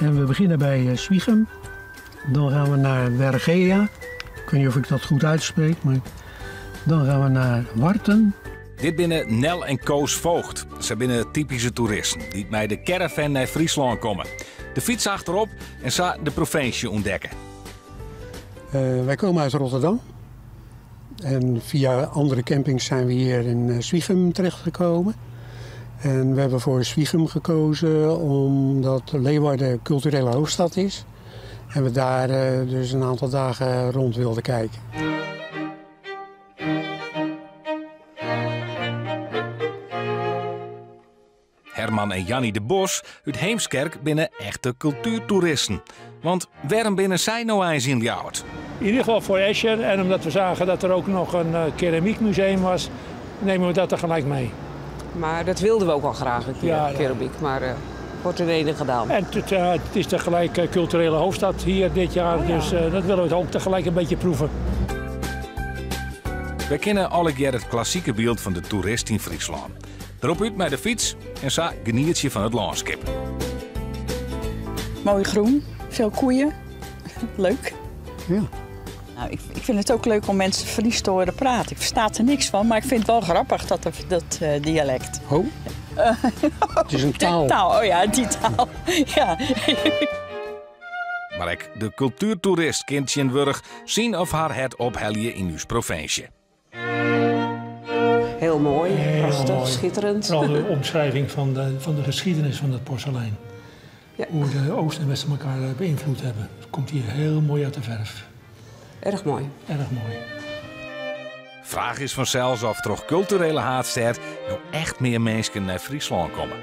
En we beginnen bij Swichum. Dan gaan we naar Wergea. Ik weet niet of ik dat goed uitspreek, maar dan gaan we naar Warten. Dit binne Nel en Koos Voogd. Sy binne typyske toeristen dy't mei de caravan nei Fryslân komme. De fyts achterop en sa de provinsje ûntdekke. Wij komen uit Rotterdam. En via andere campings zijn we hier in Swichum terechtgekomen. En we hebben voor Swichum gekozen omdat Leeuwarden culturele hoofdstad is. En we daar dus een aantal dagen rond wilden kijken. Herman en Jannie de Bos út Heemskerk binne echte kultuertoeristen. Want wêrom binne sy no eins yn Ljouwert? In ieder geval voor Escher en omdat we zagen dat er ook nog een keramiekmuseum was, nemen we dat er gelijk mee. Maar dat wilden we ook al graag een keer, keramiek. Maar wordt in ene gedaan. En het is tegelijk culturele hoofdstad hier dit jaar, dus dat willen we ook tegelijk een beetje proeven. Wy kenne allegear it klassike byld fan de toerist yn Fryslân. Derop út mei de fyts en sa genietsje fan it lânskip. Mooi groen, veel koeien. Leuk. Nou, ik vind het ook leuk om mensen Fries te horen praten. Ik versta er niks van, maar ik vind het wel grappig dat dialect. Oh. Het is een taal. Taal, oh ja, die taal. Ja. Mar ek de kultuertoerist kin tsjintwurdich syn of har hert ophelje yn ús provinsje. Heel mooi, Heel prachtig, mooi. schitterend. Vooral de omschrijving van de geschiedenis van het porselein. Hoe de Oost en West elkaar beïnvloed hebben. Dat komt hier heel mooi uit de verf. Erg mooi. Erg mooi. Fraach is fansels oft troch kulturele haadstêd no echt mear minsken nei Fryslân komme.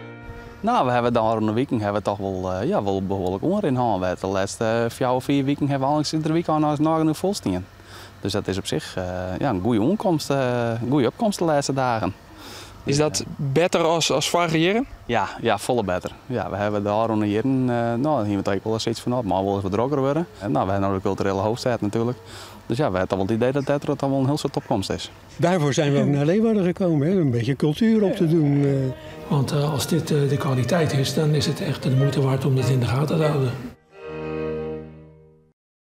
Nou, we hawwe de ôfrûne wiken hawwe we toch wol, ja, wol behoarlik oanrin hân. We de lêste 4, 5 wiken hawwe we eins iedere wike al nagenoch fol stien. Dus dat is op sich, ja, in goede oankomst, in goede opkomst de lêste dagen. Is dat better as foarige jierren? Ja, ja, folle better. Ja, we hawwe de ôfrûne jierren, nou, hiene we it ek wol ris iets fan, it mei wol ris wat drokker wurde. En, nou, we hawwe no de kulturele hoofdstêd natuerlik. Dus ja, we hawwe toch wol it idee dat dêr toch wol in hiel soad opkomst is. Daarvoor zijn we ook naar Leeuwarden gekomen, hè? Een beetje cultuur op te doen. Want als dit de kwaliteit is, dan is het echt de moeite waard om dat in de gaten te houden.